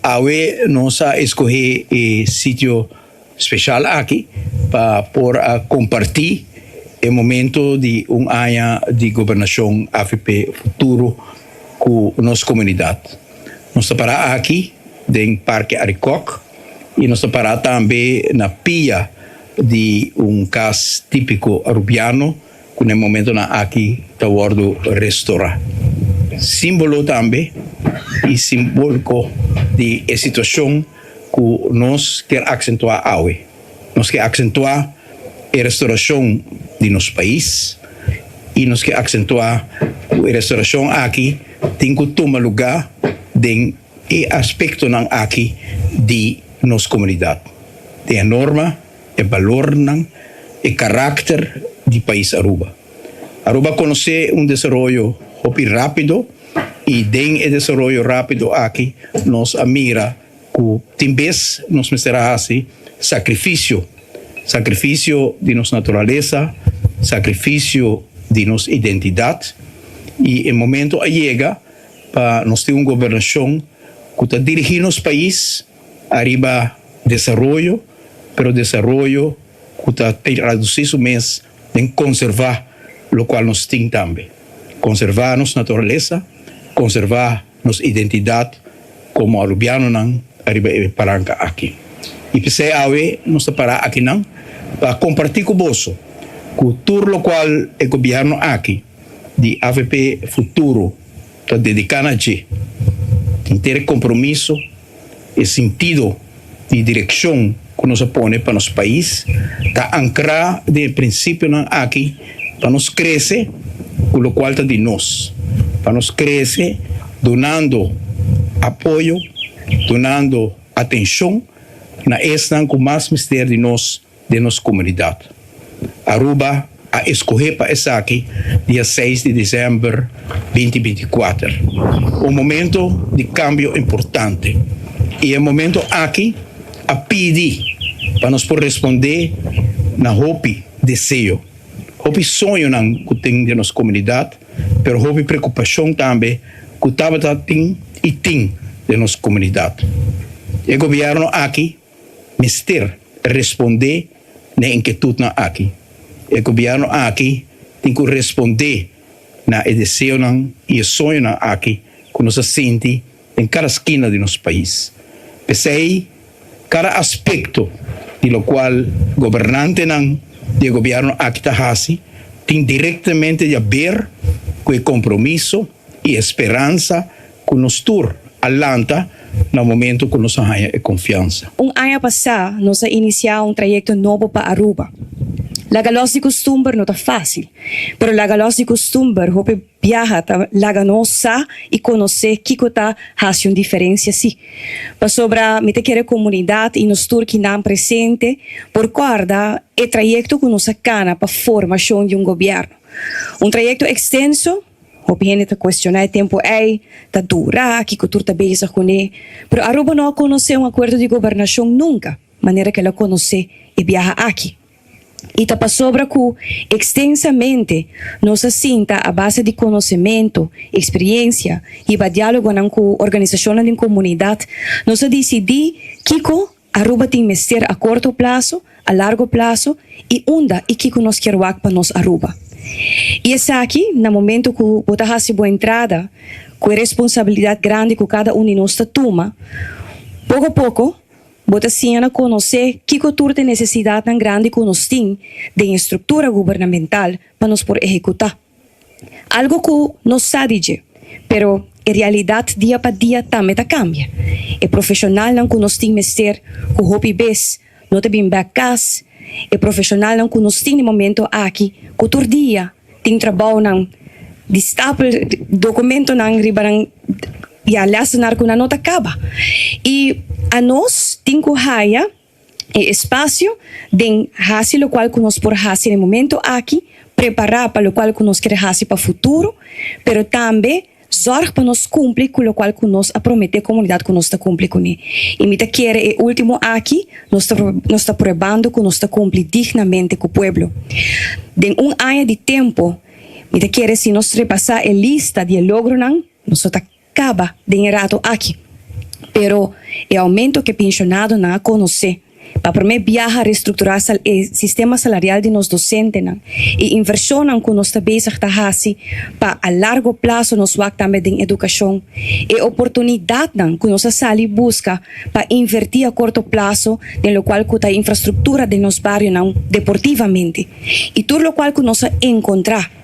Awe nos a escoge e sitio special aki pa por a comparti e momento di un aña di gobernacion AVP Futuro cu nos comunidad. Nos ta para aki den Parke Arikok y nos ta para tambe na pia di un cas tipico Arubiano cu na e momentonan aki ta wordo restora. Simbolo tambe y simbolico di e situacion cu nos kier accentua awe. Nos kier accentua e restoracion di nos pais y nos kier accentua cu e restoracion aki tin cu tuma luga den e aspectonan aki di nos comunidad, den e norma, e balornan, e karakter di pais Aruba. Aruba a konosé un desaroyo hopi rápido i den e desaroyo rápido aki nos a mira ku tin bes nos mester a hasi sakrifisio, sakrifisio di nos naturalesa, sakrifisio di nos identidat i e momento a yega pa nos tin un gobernashon ku ta dirigí nos pais Ariba desaroyo, pero desaroyo cu ta traduci su mes den conserva locual nos tin tambe. Conserva nos naturalesa, conserva nos identidad como Arubianonan ariba e paranca aki. Y p'esey awe nos ta para akinan pa comparti cu boso cu tur locual e gobierno aki di avp Futuro ta dedica na dje, henter e compromiso, E sintido di direkshon ku nos a pone pa nos pais ta ankrá den e prinsipionan aki pa nos krese ku lokual ta di nos, pa nos krese dunando apoyo, dunando atenshon na esnan ku mas mester di nos den nos komunidat. Aruba a eskohé pa esaki dia seis di desèmber 2024. Un momento di kambio importante i e momento aki a pidi pa nos por respondé na hopi deseo, hopi soñonan ku tin den nos komunidat, pero hopi preokupashon tambe ku tabata tin i tin den nos komunidat. E gobièrnu aki mester respondé na e inkietudnan aki. E gobièrnu aki tin ku respondé na e deseonan i e soñonan aki ku nos a sinti den kada skina di nos pais. P'esei, kada aspekto di lokual gobernantenan di e gobièrnu aki ta hasi tin direktamente di aber ku e kompromiso i e speransa ku nos tur a lanta na momento ku nos a haña e konfiansa. Un aña pasá nos a inisiá un trayekto nobo pa Aruba. Laga lòs di kustumber no ta fásil, pero laga lòs di kustumber hopi biaha ta laga nos sa i konosé kiko ta hasi un diferensia sí. Pasobra mi ta kere komunidat i nos tur kinan presente por kòrda e trayekto ku nos a kana pa formashon di un gobièrnu. Un trayekto ekstenso. Hopi hende ta cuestiona e tempo ey ta dura, kico tur ta bezig cune. Pero Aruba no a conoce un acuerdo di gobernacion nunca, manera cu el a conoce e biaha aki. Y ta pasobra cu extensamente nos a sinta a base di conocemento, experiencia, hiba dialogonan cu organisacionnan den comunidad, nos a dicidi kico Aruba tin mester a corto plazo, a largo plazo y unda y kico nos kier wak pa nos Aruba. Y esaki na momento cu bo ta haci bo entrada cu e responsabilidad grandi cu cada un di nos ta tuma, poco poco bo ta siña na conoce kico tur ta e necesidadnan grandi cu nos tin den e structura gubernamental pa nos por ehecuta. Algo ku nos sa di dje, pero e realidat dia pa dia tambe ta kambia. E profeshonalnan ku nos tin mester ku hopi bes no ta bin bèk kas, e profeshonalnan ku nos tin di momento aki ku tur dia tin trabounan di stapel dokumentonan riba nan ya lèsenar ku nan no ta kaba. I anos tin ku haya. E espasio den hasi lokual ku nos por hasi na e momento aki, prepará pa lokual ku nos kier hasi pa futuro, pero tambe zòrg pa nos kumpli ku lokual ku nos a prometé komunidat ku nos ta kumpli kuné. I mi ta kere e último aki nos ta nos ta pruebando ku nos ta kumpli dignamente ku pueblo. Den un aña di tempu mi ta kere si nos repasá e lista di e logronan nos lo ta. Caba den e rato aki. Pero e aumento cu e pensionadonan a conoce, pa prome biaha restructura e sistema salarial di nos docentenan y inversionnan cu nos ta bezig ta haci pa a largo plazo nos wak tambe den educacion, e oportunidadnan cu nos a sali busca pa inverti a corto plazo den locual cu ta infrastructura den nos barionan deportivamente y tur locual cu nos a encontra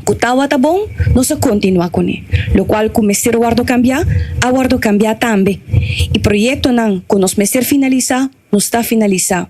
cu tawata bon, nos a continua cune. Locual cu mester wordo cambia, a wordo cambia tambe. Y proyectonan cu nos mester finalisa, nos ta finalisa.